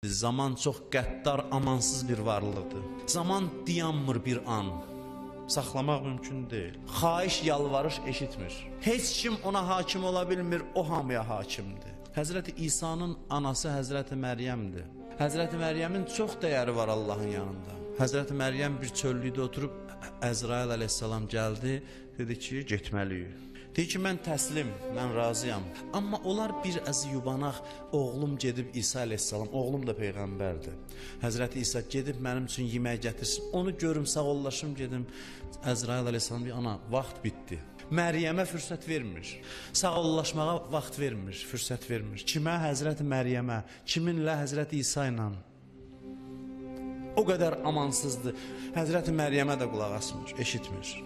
Zaman çox qəddar, amansız bir varlıqdır. Zaman dayanmır bir an. Saxlamaq mümkün deyil. Xahiş, yalvarış eşitmir. Heç kim ona hakim ola bilmir, o hamıya hakimdir. Həzrəti İsa'nın anası Həzrəti Məryəmdir. Həzrəti Məryəmin çox dəyəri var Allahın yanında. Həzrəti Məryəm bir çöllükdə oturub Əzrail əleyhissalam gəldi, dedi ki, getməliyik. Deyir ki, mən təslim, mən razıyam. Amma onlar bir əzi yubanaq, oğlum gedib İsa əleyhissalam, oğlum da peyğəmbərdir. Həzrəti İsa gedib mənim üçün yemək gətirsin, onu görüm, sağollaşım gedim. Əzrail əleyhissalam deyir, ana, vaxt bitdi. Məryəmə fürsət vermir. Sağollaşmağa vaxt vermir, fürsət vermir. Kimə? Həzrəti Məryəmə, kiminlə? Həzrəti İsa ilə. O qədər amansızdır. Həzrəti Məryəmə də qulaq asmır, eşitmir.